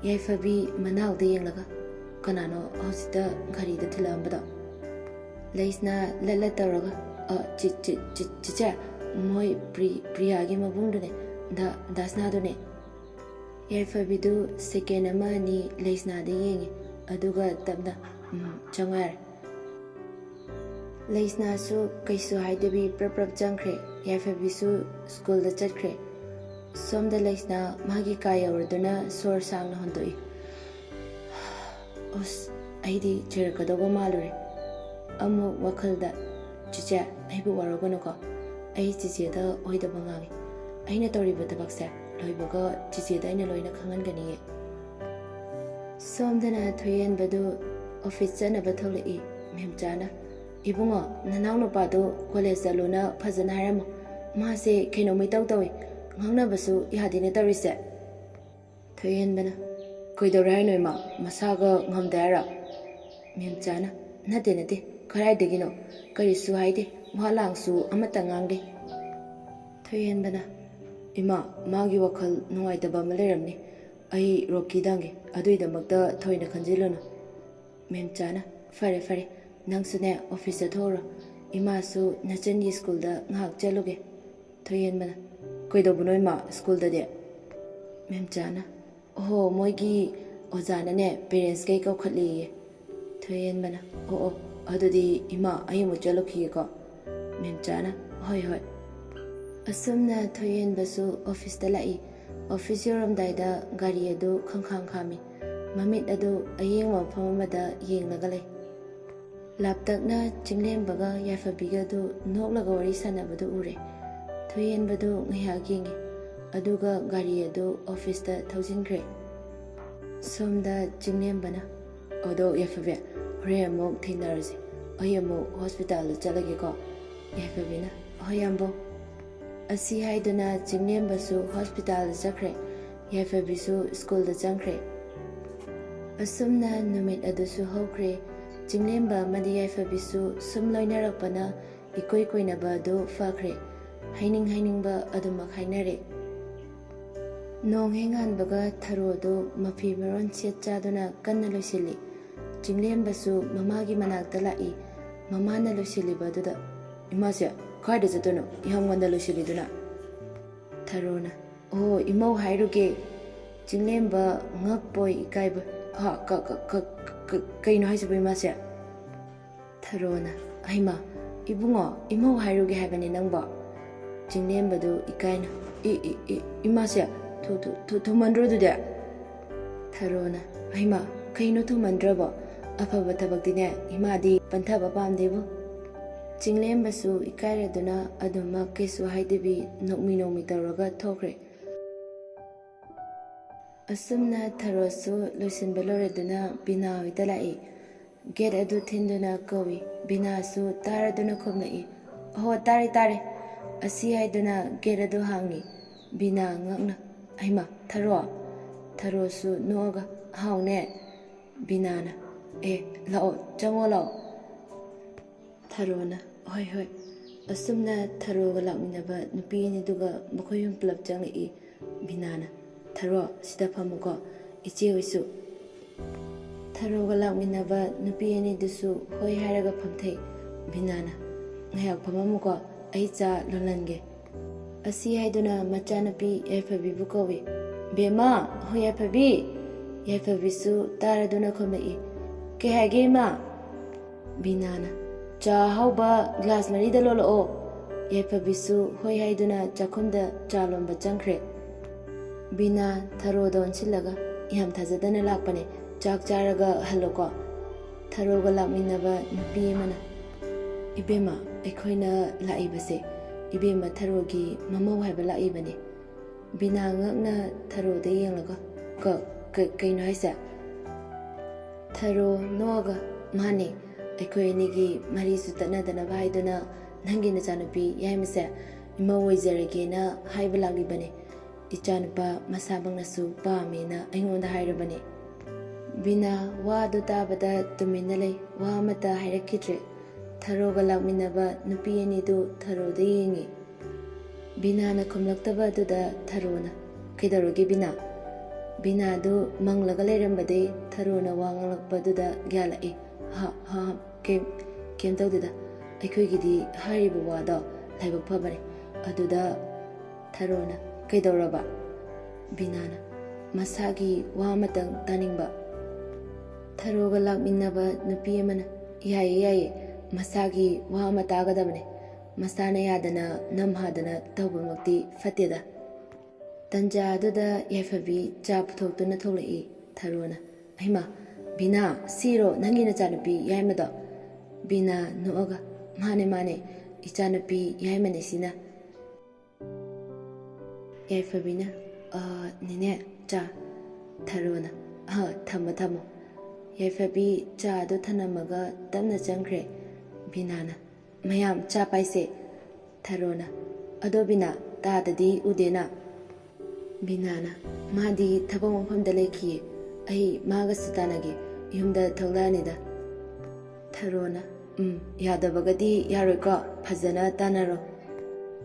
ꯌꯥꯏꯐꯕꯤ ꯃꯅꯥꯎꯗ ꯌꯦꯡꯂꯒ, "ꯀꯅꯥꯅꯣ ꯍꯧꯖꯤꯛꯇ ꯒꯥꯔꯤꯗ ꯊꯤꯜꯂꯛꯑꯝꯕꯗꯣ?" ꯂꯩꯁꯅꯥ ꯂꯠ ꯂꯠ ꯇꯧꯔꯒ, "ꯑ, ꯆꯤ-, ꯆꯤ-, ꯆꯤ-, ꯆꯤꯆꯦ, ꯃꯣꯏ ꯄ꯭ꯔꯤ-, ꯄ꯭ꯔꯤꯌꯥꯒꯤ ꯃꯕꯨꯡꯗꯨꯅꯦ, ꯗꯥ-, ꯗꯥꯁꯅꯥꯗꯨꯅꯦ꯫" ꯌꯥꯏꯐꯕꯤꯗꯨ ꯁꯦꯀꯦꯟ ꯑꯃ ꯑꯅꯤ ꯂꯩꯁꯅꯥꯗ ꯌꯦꯡꯉꯤ, ꯑꯗꯨꯒ ꯇꯞꯅ, "ꯎꯝ, ꯆꯪꯉꯣ ꯌꯥꯔꯦ꯫" ꯂꯩꯁꯅꯥꯁꯨ ꯀꯩꯁꯨ ꯍꯥꯏꯗꯕꯤ ꯄ꯭ꯔꯞ ꯄ꯭ꯔꯞ ꯆꯪꯈ꯭ꯔꯦ꯫ ꯌꯥꯏꯐꯕꯤꯁꯨ ꯁ꯭ꯀꯨꯜꯗ ꯆꯠꯈ꯭ꯔꯦ꯫ ꯁꯣꯝꯗ ꯂꯩꯁꯅꯥ ꯃꯥꯒꯤ ꯀꯥ ꯌꯧꯔꯗꯨꯅ ꯁꯣꯔ ꯁꯥꯡꯅ ꯍꯣꯟꯗꯣꯛꯏ꯫ "ꯑꯁ, ꯑꯩꯗꯤ ꯆꯩꯔꯛꯀꯗꯧꯕ ꯃꯥꯜꯂꯨꯔꯦ꯫" ꯑꯃꯨꯛ ꯋꯥꯈꯜꯗ, "ꯆꯤꯆꯦ, ꯑꯩꯕꯨ ꯋꯥꯔꯧꯒꯅꯨꯀꯣ꯫ ꯑꯩ ꯆꯤꯆꯦꯗ ꯑꯣꯏꯗꯕ ꯉꯥꯡꯉꯤ꯫ ꯑꯩꯅ ꯇꯧꯔꯤꯕ ꯊꯕꯛꯁꯦ ꯂꯣꯏꯕꯒ ꯆꯤꯆꯦꯗ ꯑꯩꯅ ꯂꯣꯏꯅ ꯈꯪꯍꯟꯒꯅꯤꯌꯦ꯫" ꯁꯣꯝꯗꯅ ꯊꯣꯏꯍꯦꯟꯕꯗꯨ ꯑꯣꯐꯤꯁ ꯆꯠꯅꯕ ꯊꯣꯛꯂꯛꯏ꯫ ꯃꯦꯝꯆꯥꯅ, "ꯏꯕꯨꯡꯉꯣ, ꯅꯅꯥꯎ ꯅꯨꯄꯥꯗꯨ ꯀꯣꯂꯦꯖ ꯆꯠꯂꯨꯅ ꯐꯖꯅ ꯍꯥꯏꯔꯝꯃꯨ꯫ ꯃꯥꯁꯦ ꯀꯩꯅꯣꯝ ꯏꯇꯧ ꯇꯧꯏ꯫ ꯉꯥꯡꯅꯕꯁꯨ ꯌꯥꯗꯦꯅꯦ ꯇꯧꯔꯤꯁꯦ꯫" ꯊꯣꯏꯍꯦꯟꯕꯅ, "ꯀꯩꯗꯧꯔꯦ ꯍꯥꯏꯅꯣ ꯏꯃꯥ? ꯃꯁꯥꯒ ꯉꯝꯗꯦ ꯍꯥꯏꯔꯣ?" ꯃꯦꯝꯆꯥꯅ, "ꯅꯠꯇꯦ, ꯅꯠꯇꯦ, ꯀꯗꯥꯏꯗꯒꯤꯅꯣ? ꯀꯔꯤꯁꯨ ꯍꯥꯏꯗꯦ, ꯋꯥ ꯂꯥꯡꯁꯨ ꯑꯃꯠꯇ ꯉꯥꯡꯗꯦ꯫" ꯊꯣꯏꯍꯦꯟꯕꯅ, "ꯏꯃꯥ, ꯃꯥꯒꯤ ꯋꯥꯈꯜ ꯅꯨꯡꯉꯥꯏꯇꯕ ꯑꯃ ꯂꯩꯔꯝꯅꯤ꯫ ꯑꯩ ꯔꯣꯛꯀꯤꯗ ꯍꯪꯒꯦ, ꯑꯗꯨꯏꯗꯃꯛꯇ ꯊꯣꯏꯅ ꯈꯟꯖꯤꯜꯂꯨꯅꯨ꯫" ꯃꯦꯝꯆꯥꯅ, "ꯐꯔꯦ, ꯐꯔꯦ, ꯅꯪꯁꯨꯅꯦ ꯑꯣꯐꯤꯁꯇ ꯊꯣꯛꯎꯔꯣ꯫ ꯏꯃꯥꯁꯨ ꯅꯆꯟꯒꯤ ꯁ꯭ꯀꯨꯜꯗ ꯉꯥꯏꯍꯥꯛ ꯆꯠꯂꯨꯒꯦ꯫" ꯊꯣꯏꯍꯦꯟꯕꯅ, "ꯀꯩꯗꯧꯕꯅꯣ ꯏꯃꯥ, ꯁ꯭ꯀꯨꯜꯗꯗꯤ?" ꯃꯦꯝꯆꯥꯅ, "ꯑꯣꯍꯣ, ꯃꯣꯏꯒꯤ ꯑꯣꯖꯥꯅꯅꯦ ꯄꯦꯔꯦꯟꯁꯈꯩ ꯀꯧꯈꯠꯂꯦꯌꯦ꯫" ꯊꯣꯏꯍꯦꯟꯕꯅ, "ꯑꯣ, ꯑꯣ, ꯑꯗꯨꯗꯤ ꯏꯃꯥ, ꯑꯩ ꯑꯃꯨꯛ ꯆꯠꯂꯨꯈꯤꯒꯦꯀꯣ꯫" ꯃꯦꯝꯆꯥꯅ, "ꯍꯣꯏ, ꯍꯣꯏ꯫" ꯑꯁꯨꯝꯅ ꯊꯣꯏꯍꯦꯟꯕꯁꯨ ꯑꯣꯐꯤꯁꯇ ꯂꯥꯛꯏ꯫ ꯑꯣꯐꯤꯁ ꯌꯧꯔꯝꯗꯥꯏꯗ ꯒꯥꯔꯤ ꯑꯗꯨ ꯈꯪꯈꯥꯡ ꯈꯥꯝꯃꯤ꯫ ꯃꯃꯤꯠ ꯑꯗꯨ ꯑꯌꯦꯡꯕ ꯃꯐꯝ ꯑꯃꯗ ꯌꯦꯡꯂꯒ ꯂꯩ꯫ ꯂꯥꯞꯇꯛꯅ ꯆꯤꯡꯂꯦꯝꯕꯒ ꯌꯥꯏꯐꯕꯤꯒꯗꯨ ꯅꯣꯛꯂꯒ ꯋꯥꯔꯤ ꯁꯥꯟꯅꯕꯗꯨ ꯎꯔꯦ꯫ ꯊꯣꯏꯍꯦꯟꯕꯗꯨ ꯉꯥꯏꯍꯥꯛ ꯌꯦꯡꯉꯤ, ꯑꯗꯨꯒ ꯒꯥꯔꯤ ꯑꯗꯨ ꯑꯣꯐꯤꯁꯇ ꯊꯧꯖꯤꯟꯈ꯭ꯔꯦ꯫ ꯁꯣꯝꯗ ꯆꯤꯡꯂꯦꯝꯕꯅ, ꯑꯗꯣ ꯌꯥꯏꯐꯕꯤ, ꯍꯣꯔꯦꯟ ꯑꯃꯨꯛ ꯊꯦꯡꯅꯔꯁꯤ꯫ ꯑꯩ ꯑꯃꯨꯛ ꯍꯣꯁꯄꯤꯇꯥꯜꯗ ꯆꯠꯂꯒꯦꯀꯣ꯫ ꯌꯥꯏꯐꯕꯤꯅ, "ꯍꯣꯏ ꯌꯥꯝꯕꯧ"꯫ ꯑꯁꯤ ꯍꯥꯏꯗꯨꯅ ꯆꯤꯡꯂꯦꯝꯕꯁꯨ ꯍꯣꯁꯄꯤꯇꯥꯜꯗ ꯆꯠꯈ꯭ꯔꯦ꯫ ꯌꯥꯏꯐꯕꯤꯁꯨ ꯁ꯭ꯀꯨꯜꯗ ꯆꯪꯈ꯭ꯔꯦ꯫ ꯑꯁꯨꯝꯅ ꯅꯨꯃꯤꯠ ꯑꯗꯨꯁꯨ ꯍꯧꯈ꯭ꯔꯦ꯫ ꯆꯤꯡꯂꯦꯝꯕ ꯑꯃꯗꯤ ꯌꯥꯏꯐꯕꯤꯁꯨ ꯁꯨꯝ ꯂꯣꯏꯅꯔꯛꯄꯅ ꯏꯀꯣꯏ ꯀꯣꯏꯅꯕ ꯑꯗꯨ ꯐꯈ꯭ꯔꯦ꯫ ꯍꯥꯏꯅꯤꯡ ꯍꯥꯏꯅꯤꯡꯕ ꯑꯗꯨꯃꯛ ꯍꯥꯏꯅꯔꯦ꯫ ꯅꯣꯡ ꯍꯦꯛ ꯉꯥꯟꯕꯒ ꯊꯔꯣꯗꯨ ꯃꯐꯤ ꯃꯔꯣꯟ ꯁꯦꯠ ꯆꯥꯗꯨꯅ ꯀꯟꯅ ꯂꯣꯏꯁꯤꯜꯂꯤ꯫ ꯆꯤꯡꯂꯦꯝꯕꯁꯨ ꯃꯃꯥꯒꯤ ꯃꯅꯥꯛꯇ ꯂꯥꯛꯏ꯫ ꯃꯃꯥꯅ ꯂꯣꯏꯁꯤꯜꯂꯤꯕ ꯑꯗꯨꯗ, "ꯏꯃꯥꯁꯦ, ꯀꯥꯏꯗ ꯆꯠꯇꯣꯏꯅꯣ? ꯌꯥꯝ ꯉꯟꯅ ꯂꯣꯏꯁꯤꯜꯂꯤꯗꯨꯅ?" ꯊꯔꯣꯅ, "ꯑꯣ, ꯏꯃꯧ ꯍꯥꯏꯔꯨꯒꯦ"꯫ ꯆꯤꯡꯂꯦꯝꯕ ꯉꯛꯄꯣꯏ ꯏꯀꯥꯏꯕꯣꯏ, "ꯍꯥ, ꯀ-, ꯀ-, ꯀ-, ꯀ-, ꯀꯩꯅꯣ ꯍꯥꯏꯁꯤꯕꯣ ꯏꯃꯥꯁꯦ?" ꯊꯔꯣꯅ, "ꯍꯩꯃꯥ, ꯏꯕꯨꯡꯉꯣ, ꯏꯃꯧ ꯍꯥꯏꯔꯨꯒꯦ ꯍꯥꯏꯕꯅꯤ ꯅꯪꯕꯣ"꯫ ꯆꯤꯡꯂꯦꯝꯕꯗꯨ ꯏꯀꯥꯏꯅ, "ꯏ, ꯏ, ꯏ, ꯏꯃꯥꯁꯦ, ꯊꯨ-, ꯊꯨ-, ꯊꯨ-, ꯊꯨꯃꯟꯗ꯭ꯔꯣ ꯑꯗꯨꯗꯤ?" ꯊꯔꯣꯅ, "ꯍꯩꯃꯥ, ꯀꯩꯅꯣ ꯊꯨꯃꯟꯗ꯭ꯔꯕꯣ? ꯑꯐꯕ ꯊꯕꯛꯇꯤꯅꯦ, ꯏꯃꯥꯗꯤ ꯄꯟꯊꯕ ꯄꯥꯝꯗꯦꯕꯨ"꯫ ꯆꯤꯡꯂꯦꯝꯕꯁꯨ ꯏꯀꯥꯏꯔꯗꯨꯅ ꯑꯗꯨꯃꯛ ꯀꯩꯁꯨ ꯍꯥꯏꯗꯕꯤ ꯅꯣꯛꯃꯤ ꯅꯣꯛꯃꯤ ꯇꯧꯔꯒ ꯊꯣꯛꯈ꯭ꯔꯦ꯫ ꯑꯁꯨꯝꯅ ꯊꯔꯣꯁꯨ ꯂꯣꯏꯁꯤꯟꯕ ꯂꯣꯏꯔꯗꯨꯅ ꯕꯤꯅꯥ ꯍꯣꯏꯗ ꯂꯥꯛꯏ꯫ ꯒꯦꯠ ꯑꯗꯨ ꯊꯤꯟꯗꯨꯅ ꯀꯧꯏ꯫ ꯕꯤꯅꯥꯁꯨ ꯇꯥꯔꯗꯨꯅ ꯈꯨꯝꯂꯛꯏ, "ꯑꯍꯣ, ꯇꯥꯔꯦ, ꯇꯥꯔꯦ"꯫ ꯑꯁꯤ ꯍꯥꯏꯗꯨꯅ ꯒꯦꯠ ꯑꯗꯨ ꯍꯥꯡꯉꯤ꯫ ꯕꯤꯅꯥ ꯉꯛꯅ, "ꯍꯩꯃꯥ, ꯊꯔꯣ?" ꯊꯔꯣꯁꯨ ꯅꯣꯛꯑꯒ, "ꯍꯥꯎꯅꯦ"꯫ ꯕꯤꯅꯥꯅ, "ꯑꯦ, ꯂꯥꯛꯑꯣ, ꯆꯪꯉꯣ ꯂꯥꯛꯑꯣ"꯫ ꯊꯔꯣꯅ, "ꯍꯣꯏ, ꯍꯣꯏ"꯫ ꯑꯁꯨꯝꯅ ꯊꯔꯣꯒ ꯂꯥꯛꯃꯤꯟꯅꯕ ꯅꯨꯄꯤ ꯑꯅꯤꯗꯨꯒ ꯃꯈꯣꯏ ꯑꯍꯨꯝ ꯄꯨꯂꯞ ꯆꯪꯂꯛꯏ꯫ ꯕꯤꯅꯥꯅ, "ꯊꯔꯣ, ꯁꯤꯗ ꯐꯝꯃꯨꯀꯣ, ꯏꯆꯦ ꯍꯣꯏꯁꯨ"꯫ ꯊꯔꯣꯒ ꯂꯥꯛꯃꯤꯟꯅꯕ ꯅꯨꯄꯤ ꯑꯅꯤꯗꯨꯁꯨ ꯍꯣꯏ ꯍꯥꯏꯔꯒ ꯐꯝꯊꯩ꯫ ꯕꯤꯅꯥꯅ, "ꯉꯥꯏꯍꯥꯛ ꯐꯝꯃꯝꯃꯨꯀꯣ, ꯑꯩ ꯆꯥ ꯂꯣꯜꯍꯟꯒꯦ"꯫ ꯑꯁꯤ ꯍꯥꯏꯗꯨꯅ ꯃꯆꯥꯅꯨꯄꯤ ꯌꯥꯏꯐꯕꯤꯕꯨ ꯀꯧꯏ꯫ "ꯕꯦꯝꯃ, ꯍꯣ ꯌꯥꯏꯐꯕꯤ!" ꯌꯥꯏꯐꯕꯤꯁꯨ ꯇꯥꯔꯗꯨꯅ ꯈꯨꯝꯂꯛꯏ, "ꯀꯩ ꯍꯥꯏꯒꯦ, ꯏꯃꯥ?" ꯕꯤꯅꯥꯅ, "ꯆꯥ ꯑꯍꯥꯎꯕ ꯒ꯭ꯂꯥꯁ ꯃꯔꯤꯗ ꯂꯣꯜꯂꯛꯑꯣ"꯫ ꯌꯥꯏꯐꯕꯤꯁꯨ ꯍꯣꯏ ꯍꯥꯏꯗꯨꯅ ꯆꯥꯛꯈꯨꯝꯗ ꯆꯥ ꯂꯣꯟꯕ ꯆꯪꯈ꯭ꯔꯦ꯫ ꯕꯤꯅꯥ ꯊꯔꯣꯗ ꯑꯣꯟꯁꯤꯜꯂꯒ, "ꯌꯥꯝ ꯊꯥꯖꯗꯅ ꯂꯥꯛꯄꯅꯦ, ꯆꯥꯛ ꯆꯥꯔꯒ ꯍꯜꯂꯣꯀꯣ"꯫ ꯊꯔꯣꯒ ꯂꯥꯛꯃꯤꯟꯅꯕ ꯅꯨꯄꯤ ꯑꯃꯅ, "ꯏꯕꯦꯝꯃ, ꯑꯩꯈꯣꯏꯅ ꯂꯥꯛꯏꯕꯁꯦ ꯏꯕꯦꯝꯃ ꯊꯔꯣꯒꯤ ꯃꯃꯧ ꯍꯥꯏꯕ ꯂꯥꯛꯏꯕꯅꯦ"꯫ ꯕꯤꯅꯥ ꯉꯛꯅ ꯊꯔꯣꯗ ꯌꯦꯡꯂꯒ, "ꯀ-, ꯀ-, ꯀꯩꯅꯣ ꯍꯥꯏꯁꯦ?" ꯊꯔꯣ ꯅꯣꯛꯑꯒ, "ꯃꯥꯅꯦ, ꯑꯩꯈꯣꯏ ꯑꯅꯤꯒꯤ ꯃꯔꯤꯁꯨ ꯇꯠꯅꯗꯅꯕ ꯍꯥꯏꯗꯨꯅ ꯅꯪꯒꯤ ꯅꯆꯥꯅꯨꯄꯤ ꯌꯥꯏꯃꯁꯦ ꯏꯃꯧ ꯑꯣꯏꯖꯔꯒꯦꯅ ꯍꯥꯏꯕ ꯂꯥꯛꯂꯤꯕꯅꯦ꯫ ꯏꯆꯥꯅꯨꯄꯥ ꯃꯁꯥꯃꯛꯅꯁꯨ ꯄꯥꯝꯃꯦꯅ ꯑꯩꯉꯣꯟꯗ ꯍꯥꯏꯔꯕꯅꯦ꯫" ꯕꯤꯅꯥ ꯋꯥꯗꯨ ꯇꯥꯕꯗ ꯇꯨꯃꯤꯟꯅ ꯂꯩ, ꯋꯥ ꯑꯃꯠꯇ ꯍꯥꯏꯔꯛꯈꯤꯗ꯭ꯔꯦ꯫ ꯊꯔꯣꯒ ꯂꯥꯛꯃꯤꯟꯅꯕ ꯅꯨꯄꯤ ꯑꯅꯤꯗꯨ ꯊꯔꯣꯗ ꯌꯦꯡꯉꯤ꯫ ꯕꯤꯅꯥꯅ ꯈꯨꯝꯂꯛꯇꯕ ꯑꯗꯨꯗ ꯊꯔꯣꯅ, "ꯀꯩꯗꯧꯔꯒꯦ ꯕꯤꯅꯥ?" ꯕꯤꯅꯥꯗꯨ ꯃꯪꯂꯒ ꯂꯩꯔꯝꯕꯗꯩ ꯊꯔꯣꯅ ꯋꯥ ꯉꯥꯡꯂꯛꯄꯗꯨꯗ ꯒ꯭ꯌꯥꯟ ꯂꯥꯛꯏ꯫ "ꯍꯥ, ꯍꯥ, ꯍꯥ, ꯀꯩꯝ, ꯀꯩꯝ ꯇꯧꯗꯦꯗ꯫ ꯑꯩꯈꯣꯏꯒꯤꯗꯤ ꯍꯥꯏꯔꯤꯕ ꯋꯥꯗꯣ ꯂꯥꯏꯕꯛ ꯐꯕꯅꯦ꯫" ꯑꯗꯨꯗ ꯊꯔꯣꯅ, "ꯀꯩꯗꯧꯔꯕ?" ꯕꯤꯅꯥꯅ, "ꯃꯁꯥꯒꯤ ꯋꯥ ꯑꯃꯇꯪ ꯇꯥꯅꯤꯡꯕ꯫" ꯊꯔꯣꯒ ꯂꯥꯛꯃꯤꯟꯅꯕ ꯅꯨꯄꯤ ꯑꯃꯅ, "ꯌꯥꯏꯌꯦ, ꯌꯥꯏꯌꯦ, ꯃꯁꯥꯒꯤ ꯋꯥ ꯑꯃ ꯇꯥꯒꯗꯕꯅꯦ꯫ ꯃꯁꯥꯅ ꯌꯥꯗꯅ ꯅꯝꯍꯥꯗꯅ ꯇꯧꯕꯃꯛꯇꯤ ꯐꯠꯇꯦꯗ꯫" ꯇꯟꯖꯥ ꯑꯗꯨꯗ ꯌꯥꯏꯐꯕꯤ ꯆꯥ ꯄꯨꯊꯣꯛꯇꯨꯅ ꯊꯣꯛꯂꯛꯏ꯫ ꯊꯔꯣꯅ, "ꯍꯩꯃꯥ, ꯕꯤꯅꯥ, ꯁꯤꯔꯣ ꯅꯪꯒꯤ ꯅꯆꯥꯅꯨꯄꯤ ꯌꯥꯏꯃꯗꯣ?" ꯕꯤꯅꯥ ꯅꯣꯛꯑꯒ, "ꯃꯥꯅꯦ, ꯃꯥꯅꯦ, ꯏꯆꯥꯅꯨꯄꯤ ꯌꯥꯏꯃꯅꯦ ꯁꯤꯅ꯫" ꯌꯥꯏꯐꯕꯤꯅ, "ꯑ, ꯅꯦꯅꯦ, ꯆꯥ꯫" ꯊꯔꯣꯅ, "ꯑ, ꯊꯝꯃꯣ, ꯊꯝꯃꯣ꯫" ꯌꯥꯏꯐꯕꯤ ꯆꯥꯗꯨ ꯊꯅꯝꯃꯒ ꯇꯞꯅ ꯆꯪꯈ꯭ꯔꯦ꯫ ꯕꯤꯅꯥꯅ, "ꯃꯌꯥꯝ ꯆꯥ ꯄꯥꯏꯁꯦ꯫" ꯊꯔꯣꯅ, "ꯑꯗꯣ ꯕꯤꯅꯥ, ꯇꯥꯗꯗꯤ ꯎꯗꯦꯅ?" ꯕꯤꯅꯥꯅ, "ꯃꯥꯗꯤ ꯊꯕꯛ ꯃꯐꯝꯗ ꯂꯩꯈꯤꯌꯦ꯫ ꯑꯩ ꯃꯥꯒꯁꯨ ꯇꯥꯟꯅꯒꯦ, ꯌꯨꯝꯗ ꯊꯣꯛꯂꯛꯑꯅꯤꯗ꯫" ꯊꯔꯣꯅ, "ꯎꯝ, ꯌꯥꯗꯕꯒꯗꯤ ꯌꯥꯔꯣꯏꯀꯣ, ꯐꯖꯅ ꯇꯥꯟꯅꯔꯣ꯫"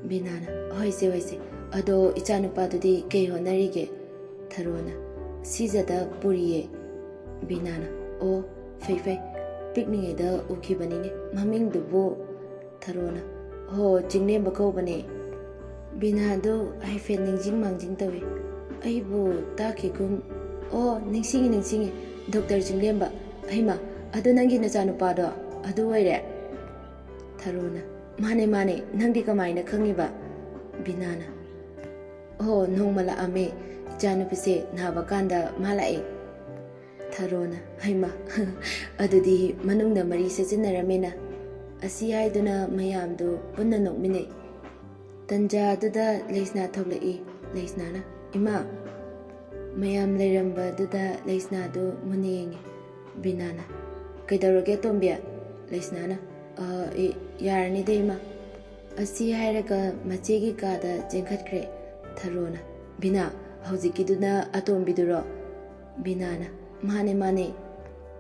ꯕꯤꯅꯥꯅ, "ꯍꯣꯏꯁꯦ, ꯍꯣꯏꯁꯦ꯫ ꯑꯗꯣ ꯏꯆꯥꯅꯨꯄꯥꯗꯨꯗꯤ ꯀꯩ ꯍꯣꯠꯅꯔꯤꯒꯦ?" ꯊꯔꯣꯅ, "ꯁꯤꯖꯗ ꯄꯨꯔꯤꯌꯦ꯫" ꯕꯤꯅꯥꯅ, "ꯑꯣ, ꯐꯩ, ꯐꯩ꯫ ꯄꯤꯛꯂꯤꯉꯩꯗ ꯎꯈꯤꯕꯅꯤꯅꯦ ꯃꯃꯤꯡꯗꯨꯕꯨ꯫" ꯊꯔꯣꯅ, "ꯍꯣ, ꯆꯤꯡꯂꯦꯝꯕ ꯀꯧꯕꯅꯦ꯫" ꯕꯤꯅꯥꯗꯨ ꯍꯥꯏꯐꯦꯠ ꯅꯤꯡꯁꯤꯡ ꯃꯥꯡꯖꯤꯡ ꯇꯧꯏ꯫ "ꯑꯩꯕꯨ ꯇꯥꯈꯤꯒꯨꯝ꯫ ꯑꯣ, ꯅꯤꯡꯁꯤꯡꯉꯤ, ꯅꯤꯡꯁꯤꯡꯉꯤ꯫ ꯗꯣꯛꯇꯔ ꯆꯤꯡꯂꯦꯝꯕ꯫ ꯍꯩꯃꯥ, ꯑꯗꯨ ꯅꯪꯒꯤ ꯅꯆꯥꯅꯨꯄꯥꯗꯣ ꯑꯗꯨ ꯑꯣꯏꯔꯦ?" ꯊꯔꯣꯅ, "ꯃꯥꯅꯦ, ꯃꯥꯅꯦ꯫ ꯅꯪꯗꯤ ꯀꯃꯥꯏꯅ ꯈꯪꯉꯤꯕ?" ꯕꯤꯅꯥꯅ, "ꯑꯣ, ꯅꯣꯡꯃ ꯂꯥꯛꯑꯝꯃꯦ꯫ ꯏꯆꯥꯅꯨꯄꯤꯁꯦ ꯅꯥꯕ ꯀꯥꯟꯗ ꯃꯥ ꯂꯥꯛꯑꯦ꯫" ꯊꯔꯣꯅ, "ꯍꯩꯃꯥ, ꯑꯗꯨꯗꯤ ꯃꯅꯨꯡꯗ ꯃꯔꯤ ꯁꯦꯠꯆꯤꯟꯅꯔꯝꯃꯦꯅ꯫" ꯑꯁꯤ ꯍꯥꯏꯗꯨꯅ ꯃꯌꯥꯝꯗꯨ ꯄꯨꯟꯅ ꯅꯣꯛꯃꯤꯟꯅꯩ꯫ ꯇꯟꯖꯥ ꯑꯗꯨꯗ ꯂꯩꯁꯅꯥ ꯊꯣꯛꯂꯛꯏ꯫ ꯂꯩꯁꯅꯥꯅ, "ꯏꯃꯥ!" ꯃꯌꯥꯝ ꯂꯩꯔꯝꯕꯗꯨꯗ ꯂꯩꯁꯅꯥꯗꯨ ꯃꯨꯟꯅ ꯌꯦꯡꯉꯤ꯫ ꯕꯤꯅꯥꯅ, "ꯀꯩꯗꯧꯔꯒꯦ ꯑꯇꯣꯝꯕꯤ?" ꯂꯩꯁꯅꯥꯅ, "ꯑ, ꯏ-, ꯌꯥꯔꯅꯤꯗ ꯏꯃꯥ"꯫ ꯑꯁꯤ ꯍꯥꯏꯔꯒ ꯃꯆꯦꯒꯤ ꯀꯥꯗ ꯆꯦꯟꯈꯠꯈ꯭ꯔꯦ ꯊꯔꯣꯅ꯫ "ꯕꯤꯅꯥ, ꯍꯧꯖꯤꯛꯀꯤꯗꯨꯅ ꯑꯇꯣꯝꯕꯤꯗꯨꯔꯣ?" ꯕꯤꯅꯥꯅ, "ꯃꯥꯅꯦ, ꯃꯥꯅꯦ꯫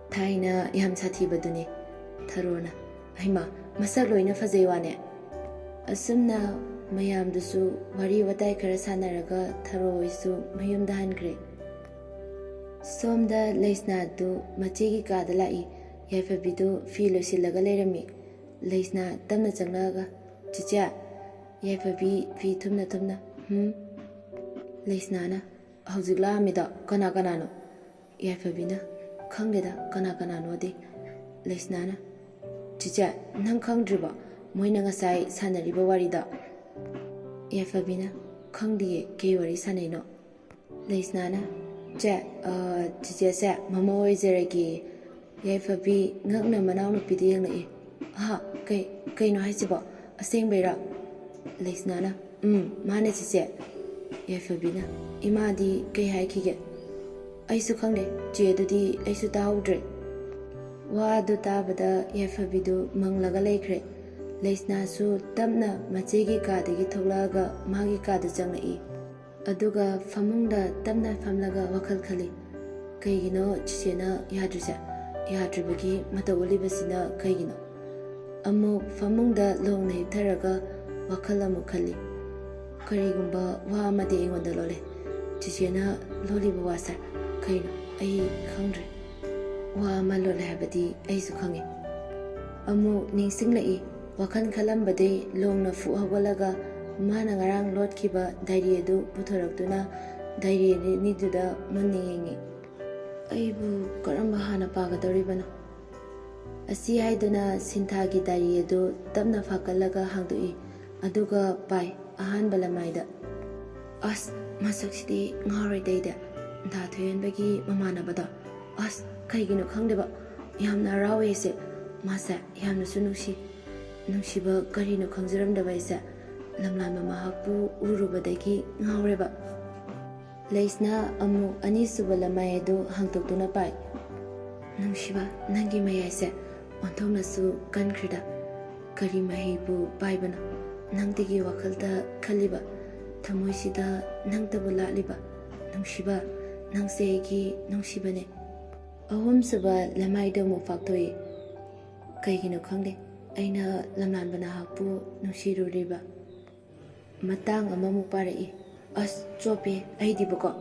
ꯊꯥꯏꯅ ꯌꯥꯝ ꯁꯥꯊꯤꯕꯗꯨꯅꯦ"꯫ ꯊꯔꯣꯅ, "ꯍꯩꯃꯥ, ꯃꯁꯛ ꯂꯣꯏꯅ ꯐꯖꯩ ꯋꯥꯅꯦ"꯫ ꯑꯁꯨꯝꯅ ꯃꯌꯥꯝꯗꯨꯁꯨ ꯋꯥꯔꯤ ꯋꯥꯇꯥꯏ ꯈꯔ ꯁꯥꯟꯅꯔꯒ ꯊꯔꯣ ꯍꯣꯏꯁꯨ ꯃꯌꯨꯝꯗ ꯍꯟꯈ꯭ꯔꯦ꯫ ꯁꯣꯝꯗ ꯂꯩꯁꯅꯥꯗꯨ ꯃꯆꯦꯒꯤ ꯀꯥꯗ ꯂꯥꯛꯏ꯫ ꯌꯥꯏꯐꯕꯤꯗꯨ ꯐꯤ ꯂꯣꯏꯁꯤꯜꯂꯒ ꯂꯩꯔꯝꯃꯤ꯫ ꯂꯩꯁꯅꯥ ꯇꯞꯅ ꯆꯪꯂꯛꯑꯒ, "ꯆꯤꯆꯦ"꯫ ꯌꯥꯏꯐꯕꯤ ꯐꯤ ꯊꯨꯝꯅ ꯊꯨꯝꯅ, "ꯍꯨꯝ?" ꯂꯩꯁꯅꯥꯅ, "ꯍꯧꯖꯤꯛ ꯂꯥꯛꯑꯝꯃꯤꯗꯣ ꯀꯅꯥ ꯀꯅꯥꯅꯣ?" ꯌꯥꯏꯐꯕꯤꯅ, "ꯈꯪꯗꯦꯗ ꯀꯅꯥ ꯀꯅꯥꯅꯣꯗꯤ"꯫ ꯂꯩꯁꯅꯥꯅ, "ꯆꯤꯆꯦ, ꯅꯪ ꯈꯪꯗ꯭ꯔꯤꯕꯣ? ꯃꯣꯏꯅ ꯉꯁꯥꯏ ꯁꯥꯟꯅꯔꯤꯕ ꯋꯥꯔꯤꯗꯣ?" ꯌꯥꯏꯐꯕꯤꯅ, "ꯈꯪꯗꯤꯌꯦ, ꯀꯩ ꯋꯥꯔꯤ ꯁꯥꯟꯅꯩꯅꯣ?" ꯂꯩꯁꯅꯥꯅ, "ꯆꯦ, ꯑ, ꯆꯤꯆꯦꯁꯦ ꯃꯃꯧ ꯑꯣꯏꯖꯔꯒꯦꯌꯦ"꯫ ꯌꯥꯏꯐꯕꯤ ꯉꯛꯅ ꯃꯅꯥꯎꯅꯨꯄꯤꯗ ꯌꯦꯡꯂꯛꯏ꯫ "ꯑꯍꯥ, ꯀꯩ, ꯀꯩꯅꯣ ꯍꯥꯏꯁꯤꯕꯣ? ꯑꯁꯦꯡꯕꯩꯔꯣ?" ꯂꯩꯁꯅꯥꯅ, "ꯎꯝ, ꯃꯥꯅꯦ ꯆꯤꯆꯦ"꯫ ꯌꯥꯏꯐꯕꯤꯅ, "ꯏꯃꯥꯗꯤ ꯀꯩ ꯍꯥꯏꯈꯤꯒꯦ?" "ꯑꯩꯁꯨ ꯈꯪꯗꯦ ꯆꯦ, ꯑꯗꯨꯗꯤ ꯑꯩꯁꯨ ꯇꯥꯍꯧꯗ꯭ꯔꯦ"꯫ ꯋꯥꯗꯨ ꯇꯥꯕꯗ ꯌꯥꯏꯐꯕꯤꯗꯨ ꯃꯪꯂꯒ ꯂꯩꯈ꯭ꯔꯦ꯫ ꯂꯩꯁꯅꯥꯁꯨ ꯇꯞꯅ ꯃꯆꯦꯒꯤ ꯀꯥꯗꯒꯤ ꯊꯣꯛꯂꯛꯑꯒ ꯃꯥꯒꯤ ꯀꯥꯗ ꯆꯪꯂꯛꯏ꯫ ꯑꯗꯨꯒ ꯐꯃꯨꯡꯗ ꯇꯞꯅ ꯐꯝꯂꯒ ꯋꯥꯈꯜ ꯈꯜꯂꯤ꯫ "ꯀꯩꯒꯤꯅꯣ ꯆꯤꯆꯦꯅ ꯌꯥꯗ꯭ꯔꯤꯁꯦ? ꯌꯥꯗ꯭ꯔꯤꯕꯒꯤ ꯃꯇꯧ ꯎꯠꯂꯤꯕꯁꯤꯅ ꯀꯩꯒꯤꯅꯣ?" ꯑꯃꯨꯛ ꯐꯃꯨꯡꯗ ꯂꯣꯡꯅ ꯍꯤꯞꯊꯔꯒ ꯋꯥꯈꯜ ꯑꯃꯨꯛ ꯈꯜꯂꯤ꯫ "ꯀꯔꯤꯒꯨꯝꯕ ꯋꯥ ꯑꯃꯗꯤ ꯑꯩꯉꯣꯟꯗ ꯂꯣꯜꯂꯦ꯫ ꯆꯤꯆꯦꯅ ꯂꯣꯜꯂꯤꯕ ꯋꯥꯁꯦ ꯀꯩꯅꯣ? ꯑꯩ ꯈꯪꯗ꯭ꯔꯦ꯫ ꯋꯥ ꯑꯃ ꯂꯣꯜꯂꯦ ꯍꯥꯏꯕꯗꯤ ꯑꯩꯁꯨ ꯈꯪꯉꯤ"꯫ ꯑꯃꯨꯛ ꯅꯤꯡꯁꯤꯡꯂꯛꯏ꯫ ꯋꯥꯈꯜ ꯈꯜꯂꯝꯕꯗꯩ ꯂꯣꯡꯅ ꯐꯨꯛ ꯍꯧꯒꯠꯂꯒ ꯃꯥꯅ ꯉꯔꯥꯡ ꯂꯣꯠꯈꯤꯕ ꯗꯥꯏꯔꯤ ꯑꯗꯨ ꯄꯨꯊꯣꯔꯛꯇꯨꯅ ꯗꯥꯏꯔꯤ ꯑꯅꯤꯗꯨꯗ ꯃꯨꯟꯅ ꯌꯦꯡꯉꯤ꯫ "ꯑꯩꯕꯨ ꯀꯔꯝꯕ ꯍꯥꯟꯅ ꯄꯥꯒꯗꯧꯔꯤꯕꯅꯣ?" ꯑꯁꯤ ꯍꯥꯏꯗꯨꯅ ꯁꯤꯟꯊꯥꯒꯤ ꯗꯥꯏꯔꯤ ꯑꯗꯨ ꯇꯞꯅ ꯐꯥꯀꯠꯂꯒ ꯍꯥꯡꯗꯣꯛꯏ꯫ ꯑꯗꯨꯒ ꯄꯥꯏ꯫ ꯑꯍꯥꯟꯕ ꯂꯃꯥꯏꯗ, "ꯑꯁ, ꯃꯁꯛꯁꯤꯗꯤ ꯉꯥꯎꯔꯣꯏꯗ ꯑꯩꯗꯤ꯫ ꯗꯥ ꯊꯣꯏꯍꯦꯟꯕꯒꯤ ꯃꯃꯥꯟꯅꯕꯗꯣ꯫ ꯑꯁ, ꯀꯩꯒꯤꯅꯣ ꯈꯪꯗꯦꯕ, ꯌꯥꯝꯅ ꯍꯔꯥꯎꯋꯦ ꯑꯩꯁꯦ꯫ ꯃꯥꯁꯦ ꯌꯥꯝꯅꯁꯨ ꯅꯨꯡꯁꯤ꯫ ꯅꯨꯡꯁꯤꯕ ꯀꯔꯤꯅꯣ ꯈꯪꯖꯔꯝꯗꯕ ꯑꯩꯁꯦ꯫ ꯂꯝꯂꯥꯟꯕ ꯃꯍꯥꯛꯄꯨ ꯎꯔꯨꯕꯗꯒꯤ ꯉꯥꯎꯔꯦꯕ"꯫ ꯂꯩꯁꯅꯥ ꯑꯃꯨꯛ ꯑꯅꯤꯁꯨꯕ ꯂꯃꯥꯏ ꯑꯗꯨ ꯍꯥꯡꯗꯣꯛꯇꯨꯅ ꯄꯥꯏ꯫ ꯅꯨꯡꯁꯤꯕ, ꯅꯪꯒꯤ ꯃꯌꯥꯏꯁꯦ ꯑꯣꯟꯊꯣꯛꯅꯁꯨ ꯀꯟꯈ꯭ꯔꯦꯗ꯫ ꯀꯔꯤ ꯃꯍꯩꯕꯨ ꯄꯥꯏꯕꯅꯣ? ꯅꯪꯗꯒꯤ ꯋꯥꯈꯜꯗ ꯈꯜꯂꯤꯕ, ꯊꯃꯣꯏꯁꯤꯗ ꯅꯪꯇꯕꯨ ꯂꯥꯠꯂꯤꯕ꯫ ꯅꯨꯡꯁꯤꯕ, ꯅꯪꯁꯦ ꯑꯩꯒꯤ ꯅꯨꯡꯁꯤꯕꯅꯦ꯫ ꯑꯍꯨꯝꯁꯨꯕ ꯂꯃꯥꯏꯗ ꯑꯃꯨꯛ ꯐꯥꯛꯇꯣꯛꯏ꯫ ꯀꯩꯒꯤꯅꯣ ꯈꯪꯗꯦ, ꯑꯩꯅ ꯂꯝꯂꯥꯟꯕ ꯅꯍꯥꯛꯄꯨ ꯅꯨꯡꯁꯤꯔꯨꯔꯤꯕ꯫ ꯃꯇꯥꯡ ꯑꯃꯃꯨꯛ ꯄꯥꯔꯛꯏ꯫ ꯑꯁ, ꯆꯣꯞꯄꯦ ꯑꯩꯗꯤꯕꯀꯣ꯫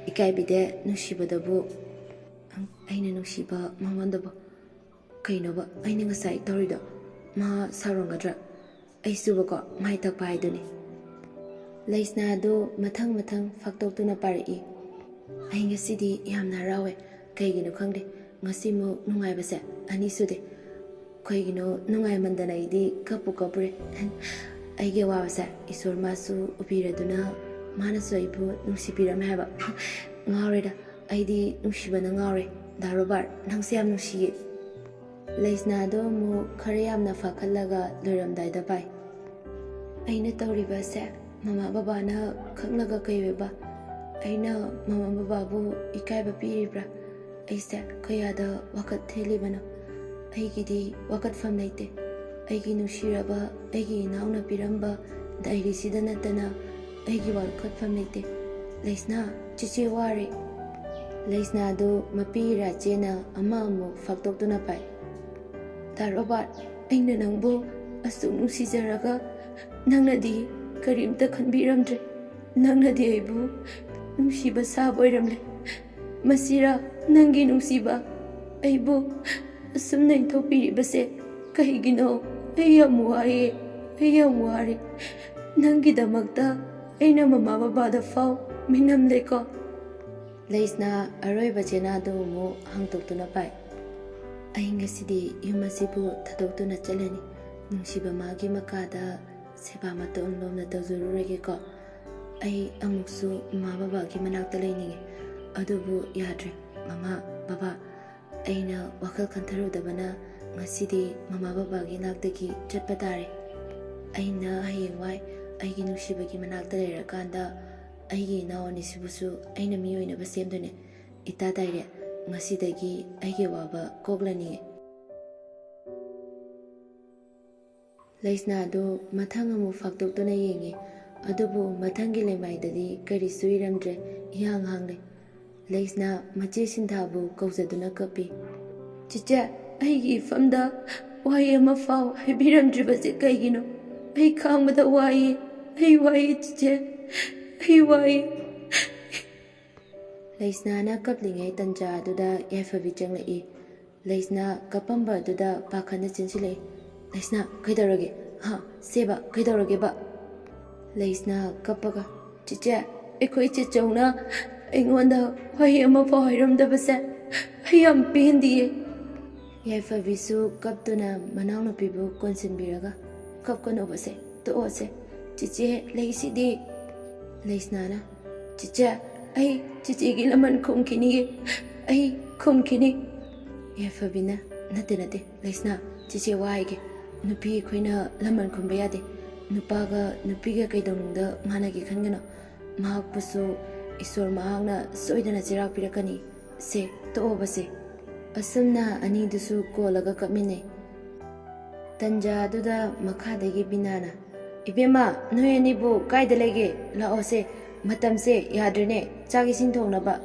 ꯏꯀꯥꯏꯕꯤꯗꯦ ꯅꯨꯡꯁꯤꯕꯗꯕꯨ꯫ ꯑꯩꯅ ꯅꯨꯡꯁꯤꯕ ꯃꯉꯣꯟꯗꯕꯨ꯫ ꯀꯩꯅꯣꯕ ꯑꯩꯅ ꯉꯁꯥꯏ ꯇꯧꯔꯤꯗꯣ? ꯃꯥ ꯁꯥꯎꯔꯝꯒꯗ꯭ꯔꯥ? ꯑꯩꯁꯨꯕꯀꯣ, ꯃꯥꯏ ꯇꯛꯄ ꯍꯥꯏꯗꯨꯅꯤ꯫ ꯂꯩꯁꯅꯥꯗꯨ ꯃꯊꯪ ꯃꯊꯪ ꯐꯥꯛꯇꯣꯛꯇꯨꯅ ꯄꯥꯔꯛꯏ꯫ ꯑꯩ ꯉꯁꯤꯗꯤ ꯌꯥꯝꯅ ꯍꯔꯥꯎꯋꯦ꯫ ꯀꯩꯒꯤꯅꯣ ꯈꯪꯗꯦ, ꯉꯁꯤꯃꯨꯛ ꯅꯨꯡꯉꯥꯏꯕꯁꯦ ꯑꯅꯤ ꯁꯨꯗꯦ꯫ ꯀꯩꯒꯤꯅꯣ ꯅꯨꯡꯉꯥꯏꯃꯟꯗꯅ ꯑꯩꯗꯤ ꯀꯞꯄꯨ ꯀꯞꯄꯨꯔꯦ꯫ ꯑꯩꯒꯤ ꯑꯋꯥꯕꯁꯦ ꯏꯁꯣꯔ ꯃꯥꯁꯨ ꯎꯕꯤꯔꯗꯨꯅ ꯃꯥꯅꯁꯨ ꯑꯩꯕꯨ ꯅꯨꯡꯁꯤꯕꯤꯔꯝꯃꯦ ꯍꯥꯏꯕ꯫ ꯉꯥꯎꯔꯦꯗ, ꯑꯩꯗꯤ ꯅꯨꯡꯁꯤꯕꯅ ꯉꯥꯎꯔꯦ꯫ ꯗꯥ ꯔꯣꯕꯥꯔꯠ, ꯅꯪꯁꯦ ꯌꯥꯝ ꯅꯨꯡꯁꯤꯌꯦ꯫ ꯂꯩꯁꯅꯥꯗꯣ ꯑꯃꯨꯛ ꯈꯔ ꯌꯥꯝꯅ ꯐꯥꯈꯠꯂꯒ ꯂꯣꯏꯔꯝꯗꯥꯏꯗ ꯄꯥꯏ꯫ ꯑꯩꯅ ꯇꯧꯔꯤꯕꯁꯦ ꯃꯃꯥ ꯕꯕꯥꯅ ꯈꯪꯂꯒ ꯀꯩ ꯑꯣꯏꯕ? ꯑꯩꯅ ꯃꯃꯥ ꯕꯕꯥꯕꯨ ꯏꯀꯥꯏꯕ ꯄꯤꯔꯤꯕ꯭ꯔꯥ? ꯑꯩꯁꯦ ꯀꯌꯥꯗ ꯋꯥꯀꯠ ꯊꯦꯜꯂꯤꯕꯅꯣ? ꯑꯩꯒꯤꯗꯤ ꯋꯥꯀꯠꯐꯝ ꯂꯩꯇꯦ꯫ ꯑꯩꯒꯤ ꯅꯨꯡꯁꯤꯔꯕ ꯑꯩꯒꯤ ꯏꯅꯥꯎꯅ ꯄꯤꯔꯝꯕ ꯗꯥꯏꯔꯤꯁꯤꯗ ꯅꯠꯇꯅ ꯑꯩꯒꯤ ꯋꯥꯀꯠꯐꯝ ꯂꯩꯇꯦ꯫ ꯂꯩꯁꯅꯥ, ꯆꯦꯆꯦ ꯋꯥꯔꯦ꯫ ꯂꯩꯁꯅꯥꯗꯨ ꯃꯄꯤ ꯏꯔꯥꯆꯦꯅ ꯑꯃ ꯑꯃꯨꯛ ꯐꯥꯛꯇꯣꯛꯇꯨꯅ ꯄꯥꯏ꯫ ꯗꯥ ꯔꯣꯕꯥꯔꯠ, ꯑꯩꯅ ꯅꯪꯕꯨ ꯑꯁꯨꯛ ꯅꯨꯡꯁꯤꯖꯔꯒ ꯅꯪꯅꯗꯤ ꯀꯔꯤꯝꯇ ꯈꯟꯕꯤꯔꯝꯗ꯭ꯔꯦ꯫ ꯅꯪꯅꯗꯤ ꯑꯩꯕꯨ ꯅꯨꯡꯁꯤꯕ ꯁꯥꯕ ꯑꯣꯏꯔꯝꯂꯦ꯫ ꯃꯁꯤꯔꯥ ꯅꯪꯒꯤ ꯅꯨꯡꯁꯤꯕ? ꯑꯩꯕꯨ ꯑꯁꯨꯝꯅ ꯏꯟꯊꯣꯛꯄꯤꯔꯤꯕꯁꯦ ꯀꯩꯒꯤꯅꯣ? ꯑꯩ ꯌꯥꯝ ꯋꯥꯏꯌꯦ, ꯑꯩ ꯌꯥꯝ ꯋꯥꯔꯦ꯫ ꯅꯪꯒꯤꯗꯃꯛꯇ ꯑꯩꯅ ꯃꯃꯥ ꯕꯕꯥꯗ ꯐꯥꯎ ꯃꯤꯅꯝꯂꯦꯀꯣ꯫ ꯂꯩꯁꯅꯥ ꯑꯔꯣꯏꯕ ꯆꯦꯅꯥꯗꯨ ꯑꯃꯨꯛ ꯍꯥꯡꯗꯣꯛꯇꯨꯅ ꯄꯥꯏ꯫ ꯑꯩ ꯉꯁꯤꯗꯤ ꯌꯨꯝ ꯑꯁꯤꯕꯨ ꯊꯥꯗꯣꯛꯇꯨꯅ ꯆꯠꯂꯅꯤ꯫ ꯅꯨꯡꯁꯤꯕ ꯃꯥꯒꯤ ꯃꯀꯥꯗ ꯁꯦꯕꯥ ꯃꯇꯣꯟ ꯂꯣꯝꯅ ꯇꯧꯖꯔꯨꯔꯒꯦꯀꯣ꯫ ꯑꯩ ꯑꯃꯨꯛꯁꯨ ꯃꯃꯥ ꯕꯕꯥꯒꯤ ꯃꯅꯥꯛꯇ ꯂꯩꯅꯤꯡꯉꯤ꯫ ꯑꯗꯨꯕꯨ ꯌꯥꯗ꯭ꯔꯦ꯫ ꯃꯃꯥ, ꯕꯕꯥ, ꯑꯩꯅ ꯋꯥꯈꯜ ꯈꯟꯊꯔꯨꯗꯕꯅ ꯉꯁꯤꯗꯤ ꯃꯃꯥ ꯕꯕꯥꯒꯤ ꯅꯥꯛꯇꯒꯤ ꯆꯠꯄ ꯇꯥꯔꯦ꯫ ꯑꯩꯅ ꯍꯌꯦꯡꯋꯥꯏ ꯑꯩꯒꯤ ꯅꯨꯡꯁꯤꯕꯒꯤ ꯃꯅꯥꯛꯇ ꯂꯩꯔꯀꯥꯟꯗ ꯑꯩꯒꯤ ꯏꯅꯥꯎ ꯑꯅꯤꯁꯤꯕꯨꯁꯨ ꯑꯩꯅ ꯃꯤ ꯑꯣꯏꯅꯕ ꯁꯦꯝꯗꯣꯏꯅꯦ꯫ ꯏꯇꯥ ꯗꯥꯏꯔꯦ, ꯉꯁꯤꯗꯒꯤ ꯑꯩꯒꯤ ꯋꯥꯕ ꯀꯣꯛꯂꯅꯤ꯫ ꯂꯩꯁꯅꯥꯗꯨ ꯃꯊꯪ ꯑꯃꯨꯛ ꯐꯥꯛꯇꯣꯛꯇꯨꯅ ꯌꯦꯡꯉꯤ꯫ ꯑꯗꯨꯕꯨ ꯃꯊꯪꯒꯤ ꯂꯩꯃꯥꯏꯗꯗꯤ ꯀꯔꯤꯁꯨ ꯏꯔꯝꯗ꯭ꯔꯦ꯫ ꯏꯍꯥꯡ ꯍꯥꯡꯂꯦ꯫ ꯂꯩꯁꯅꯥ ꯃꯆꯦ ꯁꯤꯟꯊꯥꯕꯨ ꯀꯧꯖꯗꯨꯅ ꯀꯞꯄꯤ꯫ "ꯆꯤꯆꯦ, ꯑꯩꯒꯤ ꯏꯐꯝꯗ ꯋꯥꯍꯩ ꯑꯃ ꯐꯥꯎ ꯍꯥꯏꯕꯤꯔꯝꯗ꯭ꯔꯤꯕꯁꯦ ꯀꯩꯒꯤꯅꯣ? ꯑꯩ ꯈꯥꯡꯕꯗ ꯋꯥꯏꯌꯦ, ꯑꯩ ꯋꯥꯏꯌꯦ ꯆꯤꯆꯦ, ꯑꯩ ꯋꯥꯏꯌꯦ꯫" ꯂꯩꯁꯅꯥꯅ ꯀꯞꯂꯤꯉꯩ ꯇꯟꯖꯥ ꯑꯗꯨꯗ ꯌꯥꯏꯐꯕꯤ ꯆꯪꯂꯛꯏ꯫ ꯂꯩꯁꯅꯥ ꯀꯞꯄꯝꯕ ꯑꯗꯨꯗ ꯄꯥꯈꯠꯅ ꯆꯦꯟꯁꯤꯜꯂꯛꯏ꯫ "ꯂꯩꯁꯅꯥ, ꯀꯩꯗꯧꯔꯒꯦ? ꯍꯥ? ꯁꯦꯕ, ꯀꯩꯗꯧꯔꯒꯦꯕ?" ꯂꯩꯁꯅꯥ ꯀꯞꯄꯒ, "ꯆꯤꯆꯦ, ꯑꯩꯈꯣꯏ ꯆꯦꯆꯧꯅ ꯑꯩꯉꯣꯟꯗ ꯋꯥꯍꯩ ꯑꯃꯐꯥꯎ ꯍꯥꯏꯔꯝꯗꯕꯁꯦ ꯑꯩ ꯌꯥꯝ ꯄꯦꯟꯗꯤꯌꯦ꯫" ꯌꯥꯏꯐꯕꯤꯁꯨ ꯀꯞꯇꯨꯅ ꯃꯅꯥꯎꯅꯨꯄꯤꯕꯨ ꯀꯣꯟꯁꯤꯟꯕꯤꯔꯒ, "ꯀꯞꯀꯅꯣꯕꯁꯦ, ꯇꯣꯛꯑꯣꯁꯦ꯫ ꯆꯤꯆꯦ ꯂꯩꯁꯤꯗꯤ꯫" ꯂꯩꯁꯅꯥꯅ, "ꯆꯤꯆꯦ, ꯑꯩ ꯆꯤꯆꯦꯒꯤ ꯂꯃꯟ ꯈꯨꯝꯈꯤꯅꯤꯌꯦ꯫ ꯑꯩ ꯈꯨꯝꯈꯤꯅꯤ꯫" ꯌꯥꯏꯐꯕꯤꯅ, "ꯅꯠꯇꯦ, ꯅꯠꯇꯦ, ꯂꯩꯁꯅꯥ, ꯆꯤꯆꯦ ꯋꯥ ꯍꯥꯏꯒꯦ꯫ ꯅꯨꯄꯤ ꯑꯩꯈꯣꯏꯅ ꯂꯃꯟ ꯈꯨꯝꯕ ꯌꯥꯗꯦ꯫ ꯅꯨꯄꯥꯒ ꯅꯨꯄꯤꯒ ꯀꯩꯗꯧꯅꯨꯡꯗ ꯃꯥꯟꯅꯒꯦ ꯈꯟꯒꯅꯨ꯫ ꯃꯍꯥꯛꯄꯨꯁꯨ ꯏꯁꯣꯔ ꯃꯍꯥꯛꯅ ꯁꯣꯏꯗꯅ ꯆꯩꯔꯥꯛ ꯄꯤꯔꯛꯀꯅꯤ꯫ ꯁꯦ, ꯇꯣꯛꯑꯣꯕꯁꯦ꯫" ꯑꯁꯨꯝꯅ ꯑꯅꯤꯗꯨꯁꯨ ꯀꯣꯜꯂꯒ ꯀꯞꯃꯤꯟꯅꯩ꯫ ꯇꯟꯖꯥ ꯑꯗꯨꯗ ꯃꯈꯥꯗꯒꯤ ꯕꯤꯅꯥꯅ, "ꯏꯕꯦꯝꯃ, ꯅꯣꯏ ꯑꯅꯤꯕꯨ ꯀꯥꯏꯗ ꯂꯩꯒꯦ? ꯂꯥꯛꯑꯣꯁꯦ, ꯃꯇꯝꯁꯦ ꯌꯥꯗ꯭ꯔꯦꯅꯦ, ꯆꯥꯛ ꯏꯁꯤꯡ ꯊꯣꯡꯅꯕ꯫"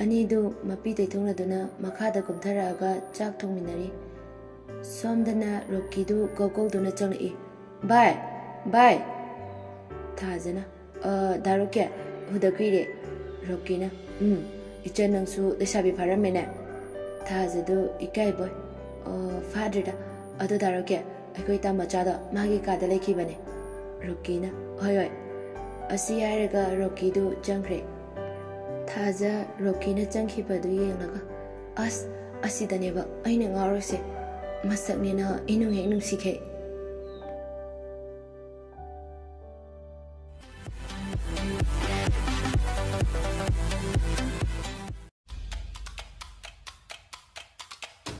ꯑꯅꯤꯗꯨ ꯃꯄꯤ ꯇꯩꯊꯣꯛꯅꯗꯨꯅ ꯃꯈꯥꯗ ꯀꯨꯝꯊꯔꯛꯑꯒ ꯆꯥꯛ ꯊꯣꯡꯃꯤꯟꯅꯔꯤ꯫ ꯁꯣꯝꯗꯅ ꯔꯣꯛꯀꯤꯗꯨ ꯀꯧꯀꯧꯗꯨꯅ ꯆꯪꯂꯛꯏ꯫ "ꯚꯥꯏ, ꯚꯥꯏ!" ꯊꯥꯖꯅ, "ꯑ, ꯗꯥ ꯔꯣꯀꯦ, ꯎꯗ ꯀꯨꯏꯔꯦ꯫" ꯔꯣꯀꯤꯅ, "ꯎꯝ, ꯏꯆꯟ ꯅꯪꯁꯨ ꯂꯩꯁꯥꯕꯤ ꯐꯥꯔꯝꯃꯦꯅꯦ꯫" ꯊꯥꯖꯗꯨ ꯏꯀꯥꯏꯕꯣꯏ, "ꯑ, ꯐꯥꯗ꯭ꯔꯤꯗ꯫ ꯑꯗꯣ ꯗꯥ ꯔꯣꯀꯦ, ꯑꯩꯈꯣꯏ ꯇꯥꯃꯣꯆꯥꯗꯣ ꯃꯥꯒꯤ ꯀꯥꯗ ꯂꯩꯈꯤꯕꯅꯦ꯫" ꯔꯣꯀꯤꯅ, "ꯍꯣꯏ, ꯍꯣꯏ꯫" ꯑꯁꯤ ꯍꯥꯏꯔꯒ ꯔꯣꯀꯤꯗꯨ ꯆꯪꯈ꯭ꯔꯦ꯫ ꯊꯥꯖ ꯔꯣꯀꯤꯅ ꯆꯪꯈꯤꯕꯗꯨ ꯌꯦꯡꯂꯒ, "ꯑꯁ, ꯑꯁꯤꯗꯅꯦꯕ ꯑꯩꯅ ꯉꯥꯎꯔꯤꯁꯦ꯫ ꯃꯁꯛꯅꯦꯅ ꯏꯅꯨꯡ ꯍꯦꯛ ꯅꯨꯡꯁꯤꯈꯩ꯫